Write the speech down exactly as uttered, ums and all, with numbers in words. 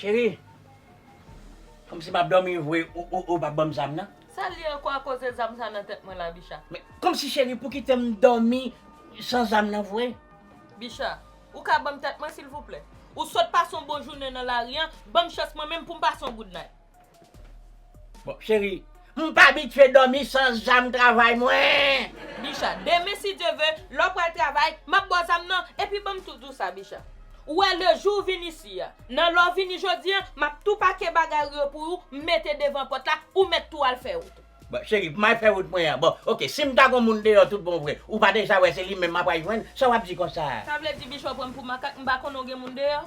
Cheri, kòmsi m ap dòmi vre, ou, ou, ou p ap ban m zam nan? Sa l ye ankò a koze zam sa nan tèt mwen la, Bicha? Men, kòmsi cheri, pou kite m dòmi san zam nan vre? Bicha, ou ka ban m tèt mwen silvouplè? Ou sot pase yon bon jounen nan lari an, ban m chans mwen menm pou m pase yon good night. Bon, cheri, m pa abitye dòmi san zam travay mwen. Bicha, demen si Dye ve, lè w pral travay, m ap ba w zam nan, epi ban m tou di w sa, Bicha. Ou wè lejou w vin isi a, nan lè w vini jodi a, m ap tou pake bagay ou yo pou ou, m mete devan pòt la, ou mèt tou al fè wout ou. Bon, cheri, m al fè wout mwen an. Bon, oke, si m ta gon moun deyò tout bon vre, ou pa deja wè se li menm m ap al jwenn, sa w ap di konsa? Sa vle di, Bicha, w pran m pou makak, m pa konnen w gen moun deyò?